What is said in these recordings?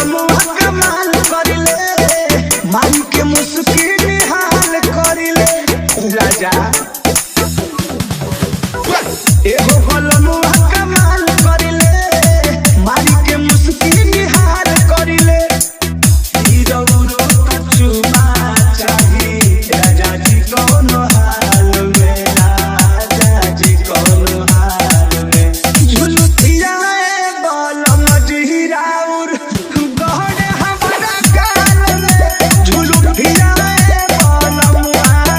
बलमुआ कमाल करिले, मारी के मुस्की निहाल करिले। राजा एहो बलमुआ कमाल करिले, मारी के मुस्की निहाल करिले। हीरो कचुमा चाही राजा जी कौन हाल में, राजा जी कौन हाल में। झुलुथिया बलम जी राउर गहने हमारा गाल में। झुलुथिया बलम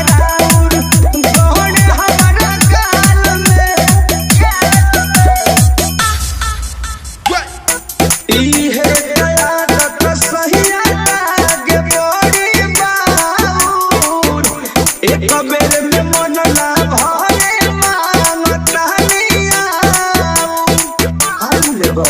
राउर गहने हमारा गाल में। इहे कयादत सहिया लागे बड़ी बाउर। एक बेर में मन ना भरे मांगता नियाउर। आलू लेबो।